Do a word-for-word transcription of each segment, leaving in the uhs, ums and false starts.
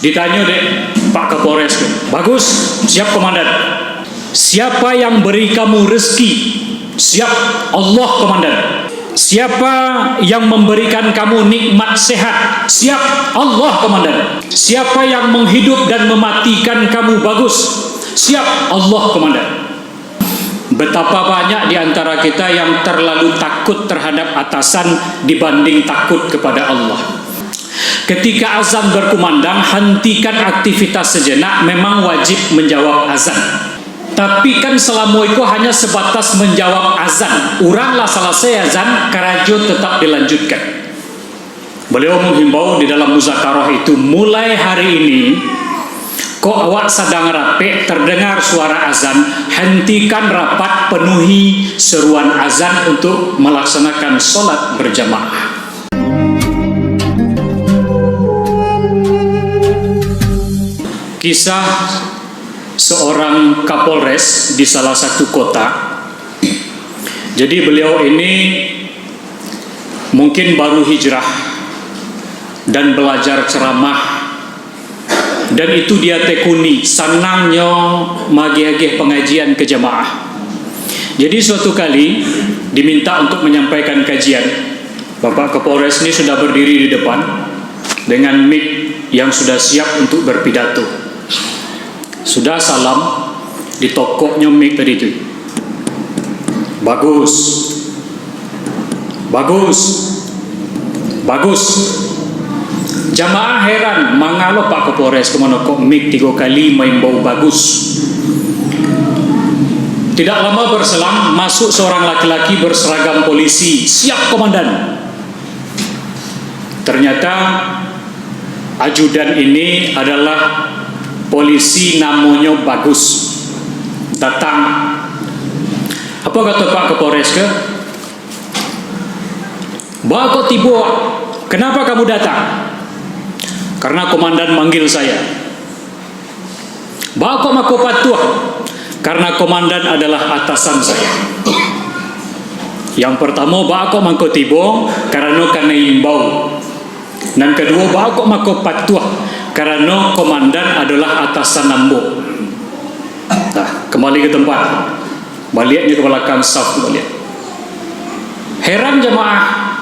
Ditanyo dek Pak Kapolres tu, "Bagus, siap, Komandan." "Siapa yang beri kamu rezeki?" "Siap, Allah, Komandan." "Siapa yang memberikan kamu nikmat sehat?" "Siap, Allah, Komandan." "Siapa yang menghidup dan mematikan kamu?" "Bagus, siap, Allah, Komandan." Betapa banyak di antara kita yang terlalu takut terhadap atasan dibanding takut kepada Allah. Ketika azan berkumandang, hentikan aktivitas sejenak, memang wajib menjawab azan. Tapi kan salamo iko hanya sebatas menjawab azan. Urang lah salasai azan, karajo tetap dilanjutkan. Beliau menghimbau di dalam muzakarah itu, "Mulai hari ini, kok awak sadang rapek, terdengar suara azan, hentikan rapat, penuhi seruan azan untuk melaksanakan sholat berjamaah." Kisah seorang kapolres di salah satu kota. Jadi, beliau ini mungkin baru hijrah dan belajar ceramah, dan itu dia tekuni, sanangnyo magiah-agiah pengajian ke jamaah. Jadi, suatu kali diminta untuk menyampaikan kajian. Bapak Kapolres ni sudah berdiri di depan dengan mic yang sudah siap untuk berpidato. Sudah salam, ditokoknyo mic tadi tu. "Bagus. Bagus. Bagus." Jamaah heran, "Manga lo Pak Kapolres, ka mano kok mic tigo kali maimbau 'bagus'?" Tidak lama berselang, masuk seorang laki-laki berseragam polisi. "Siap, Komandan." Ternyata ajudan ini adalah polisi, namonyo Bagus. Datang. Apa kata Pak Kapolres ke? "Baa kok tibo? Kenapa kamu datang?" "Karena komandan manggil saya." "Baa kok mako patuah?" "Karena komandan adalah atasan saya." "Yang pertamo, baa kok mako tibo?" "Karano kanai imbau." "Nan kaduo, baa kok mako patuah?" "Karano komandan adalah atasan ambo." Nah, kembali ke tempat. Baliaknyo ke balakang saf baliak. Heran jamaah,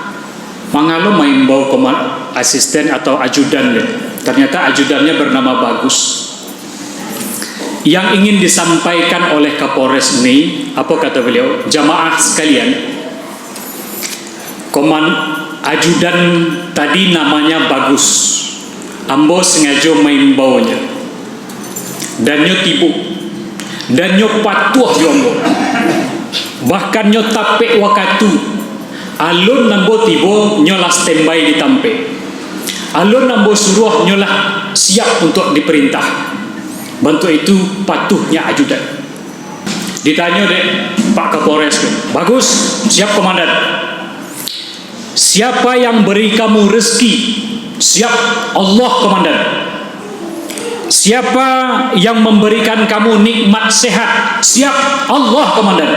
manga lo maimbau koman-, asisten atau ajudan dia. Ternyata ajudannyo bernama Bagus. Yang ingin disampaikan oleh Kapolres ni, apa kata beliau? "Jamaah sekalian, koman-, ajudan tadi namanya Bagus. Ambo sengajo maimbaunyo. Dan nyo tibo. Dan nyo patuah jo ambo. Bahkan nyo tapek wakatu. Alun ambo tibo, nyo lah standby di tampek. Alun ambo suruah, nyo lah siap untuak diperintah. Bantuak itu patuhnya ajudan." Ditanyo dek Pak Kapolres tu, "Bagus, siap, Komandan." "Siapa yang beri kamu rezeki?" "Siap, Allah, Komandan." "Siapa yang memberikan kamu nikmat sehat?" "Siap, Allah, Komandan."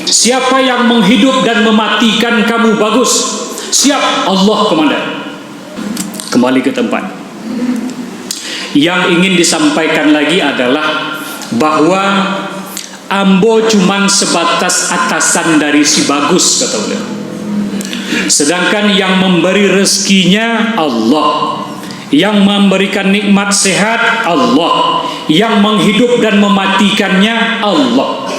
"Siapa yang menghidup dan mematikan kamu?" "Bagus." "Siap, Allah, Komandan." Kembali ke tempat. Yang ingin disampaikan lagi adalah bahwa ambo cuman sebatas atasan dari si Bagus, kata beliau. Sedangkan yang memberi rezekinya Allah, yang memberikan nikmat sehat Allah, yang menghidup dan mematikannya Allah.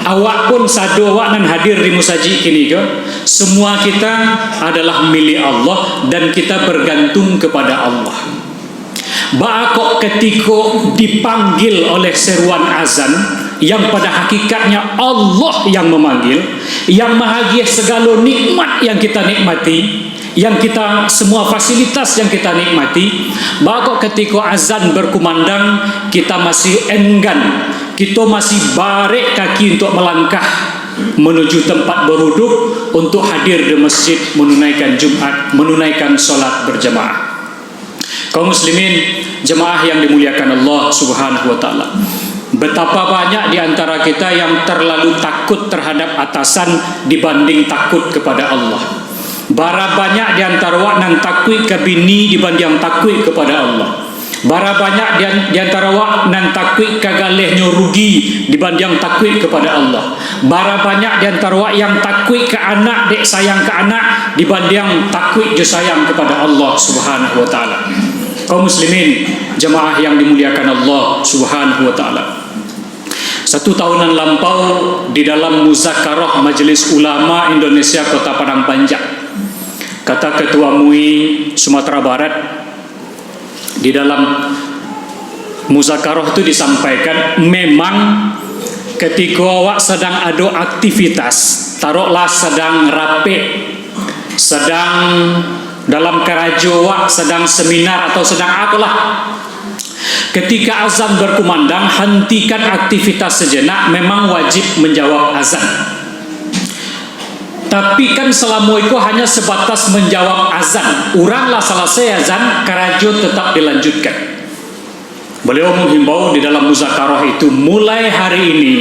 Awak pun sado awak nan hadir di musajik kini ko, semua kita adalah milik Allah dan kita bergantung kepada Allah. Baa kok katiko dipanggil oleh seruan azan, yang pada hakikatnya Allah yang memanggil, yang mahagiah segalo nikmat yang kita nikmati, yang kita, semua fasilitas yang kita nikmati, baa kok katiko azan berkumandang, kita masih enggan, kita masih barek kaki untuk melangkah menuju tempat beruduk untuk hadir di masjid menunaikan Jumat, menunaikan salat berjamaah. Kaum muslimin, jemaah yang dimuliakan Allah Subhanahu wa Ta'ala. Betapa banyak di antara kita yang terlalu takut terhadap atasan dibanding takut kepada Allah. Bara banyak di antaro awak nan takuik ka bini dibandiang takuik kapada Allah. Bara banyak di an-, di antaro awak nan takuik ka galehnyo rugi dibandiang takuik kapada Allah. Bara banyak di antaro awak yang takuik ka anak, dek sayang ka anak, dibandiang takuik jo sayang kapada Allah Subhanahu wa Ta'ala. Kaum muslimin, jamaah yang dimuliakan Allah Subhanahu wa Ta'ala. Satu tahun nan lampau, di dalam muzakarah Majelis Ulama Indonesia Kota Padang Panjang, kata Ketua MUI Sumatera Barat, di dalam muzakarah tu disampaikan, memang ketika awak sadang ado aktivitas, taroklah sadang rapek, sadang dalam karajo awak, sadang seminar atau sadang apolah, ketika azan berkumandang, hentikan aktivitas sejenak, memang wajib menjawab azan. Tapi kan salamo iko hanya sebatas menjawab azan. Urang lah salasai azan, karajo tetap dilanjutkan. Beliau menghimbau di dalam muzakarah itu, mulai hari ini,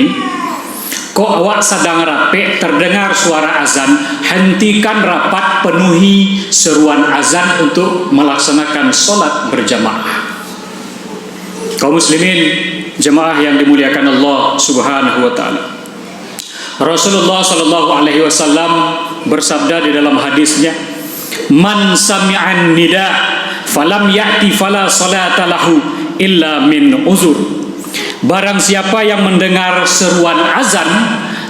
kok awak sadang rapek, terdengar suara azan, hentikan rapat, penuhi seruan azan untuk melaksanakan salat berjamaah. Kaum muslimin, jamaah yang dimuliakan Allah Subhanahu wa Ta'ala. Rasulullah sallallahu alaihi wasallam bersabda di dalam hadisnya, "Man sami'an nida falam ya'ti fala salata lahu illa min uzur." Barang siapa yang mendengar seruan azan,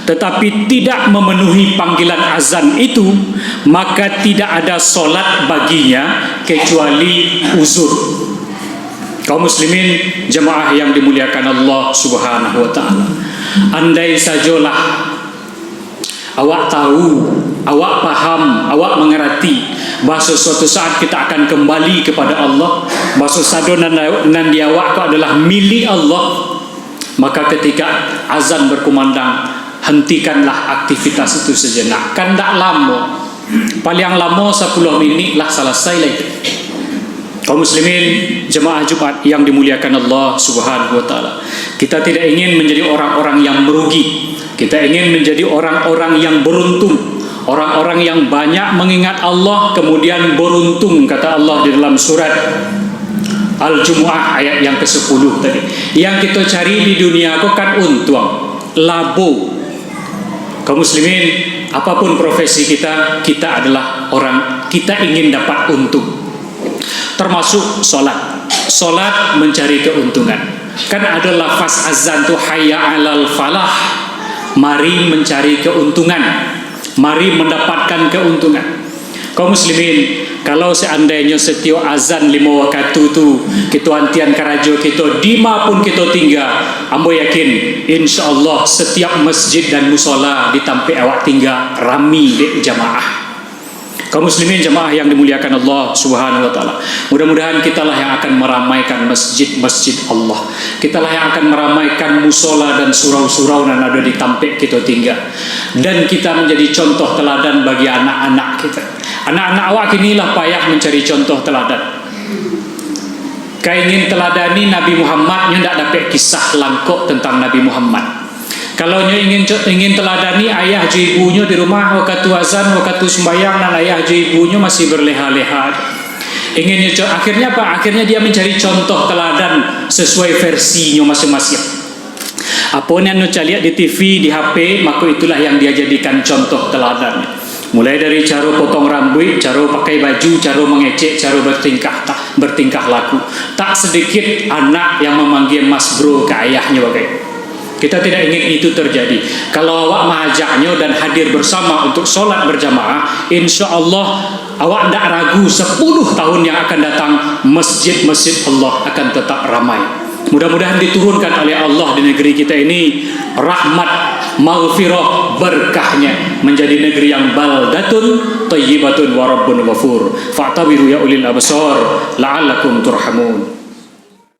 tetapi tidak memenuhi panggilan azan itu, maka tidak ada salat baginya kecuali uzur. Kaum muslimin, jamaah yang dimuliakan Allah Subhanahu wa Ta'ala. Andai sajolah awak tahu, awak paham, awak mangarati, bahwa suatu saat kita akan kembali kepada Allah, bahwa sado nan, nan di awak tu adalah milik Allah, maka ketika azan berkumandang, hentikanlah aktivitas itu sejenak. Kan ndak lamo. Paliang lamo sapuluah minik lah salasai lah itu. Kaum muslimin, jemaah Jumat yang dimuliakan Allah Subhanahu wa Ta'ala. Kita tidak ingin menjadi orang-orang yang merugi. Kita ingin menjadi orang-orang yang beruntung. Orang-orang yang banyak mengingat Allah, kemudian beruntung, kata Allah di dalam surat Al-Jumu'ah ayat yang kesepuluh tadi. Yang kita cari di dunia ko kan untuang, labo. Kaum muslimin, apapun profesi kita, kita adalah orang, kita ingin dapat untung. Termasuk salat. Salat mencari keuntungan. Kan ada lafaz azan tu, "Hayya 'alal falah." Mari mencari keuntungan. Mari mendapatkan keuntungan. Kaum muslimin, kalau seandainyo setiok azan limo wakatu tu, kito antian karajo kito, di ma pun kito tingga, ambo yakin, insya Allah, setiap masjid dan musola di tampek awak tingga rami dek jamaah. Kaum muslimin, jamaah yang dimuliakan Allah Subhanahu wa Ta'ala, mudah-mudahan kitalah yang akan meramaikan masjid-masjid Allah. Kitalah yang akan meramaikan musola dan surau-surau nan ado di tampek kito tingga. Dan kita menjadi contoh teladan bagi anak-anak kita. Anak-anak awak kini lah payah mencari contoh teladan. Ka ingin teladani Nabi Muhammad, nyo ndak dapek kisah langkok tentang Nabi Muhammad. Kalau nyo ingin co-, ingin teladani ayah jo ibunyo di rumah, wakatu azan, wakatu sumbayang, nan ayah jo ibunyo masih berleha-leha. Ingin nyo co-, akhirnya apa? Akhirnya dia mencari contoh teladan sesuai versinyo masing-masing. Apo nan nyo caliak di T V, di H P, mako itulah yang dia jadikan contoh teladan. Mulai dari caro potong rambuik, caro pakai baju, caro mangecek, caro bertingkah ta-, bertingkah laku. Tak sedikit anak yang memanggil mas bro ka ayahnyo bagai. Kita tidak ingin itu terjadi. Kalau awak maajaknyo dan hadir bersama untuk solat berjamaah, insya Allah awak ndak ragu, sepuluh tahun yang akan datang, masjid-masjid Allah akan tetap ramai. Mudah-mudahan diturunkan oleh Allah di negeri kita ini rahmat, maghfirah, berkahnya, menjadi negeri yang baldatun thayyibatun wa rabbun ghafur. Fa'tabiru ya ulil absar, la'allakum turhamun.